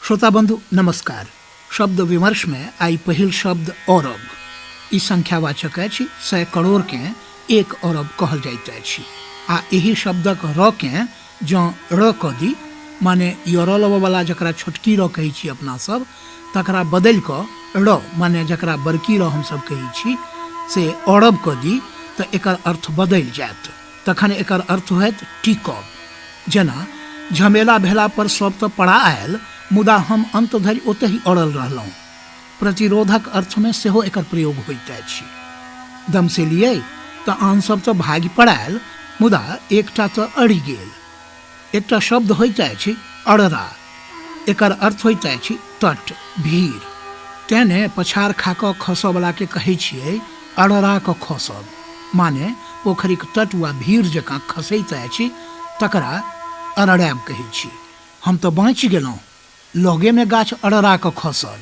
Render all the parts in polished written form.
श्रोता बंधु नमस्कार। शब्द विमर्श में आई पहिल शब्द अरब। ई संख्यावाचक अछि। 100 करोड़ के 1 अरब कहल जाइत अछि। आ एहि शब्दक र के जँ र कऽ दी, माने यरलव वाला जकरा छोटकी र कहै छी अपना सब, तकरा बदलि कऽ र, माने जकरा बड़की र हमसब कहै छी, से अरब कऽ दी तऽ एकर अर्थ बदलि जायत। तखन एकर अर्थ होयत टिकब। जेना झमेला भेला पर सब तऽ पड़ा आयल, मुदा हम अन्त धरि ओतहि अड़ल रहलहुँ। प्रतिरोधक अर्थमे सेहो एकर प्रयोग होइत अछि। दमसेलियै तऽ आन सब तऽ भागि पड़ायल, मुदा एकटा तऽ अड़ि गेल। एकटा शब्द होइत अछि अड़रा। एकर अर्थ होइत अछि तट, भीड़। तेँ ने पछाड़ खा कऽ खसऽवलाके कहै छियै अड़रा कऽ खसब, माने पोखरिक तट वा भीड़ जकाँ खसैत अछि तकरा अड़रायब कहै छी। हम तऽ बाँचि गेलहुँ, लगेमे गाछ अड़रा कऽ खसल।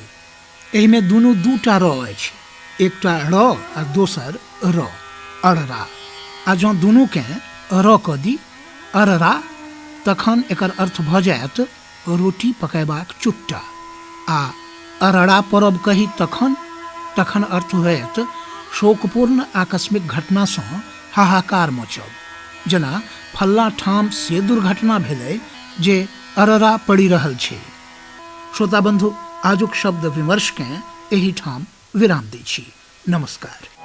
एहिमे दुनू दूटा र अछि, एकटा ड़ आ दोसर र, अड़रा। आ जँ दुनूकेँ र कऽ दी, अररा, तखन एकर अर्थ भऽ जायत रोटी पकयबाक चुट्टा। आ अरड़ा पड़ब कही तखन? तखन अर्थ होयत शोकपूर्ण आकस्मिक घटनासँ हाहाकार मचब। जेना फल्लाँ ठाम से दुर्घटना भेलै जे अरड़ा पड़ि रहल छै। श्रोता बंधु, आजुक शब्द विमर्शकेँ एहिठाम विराम दै छी। नमस्कार।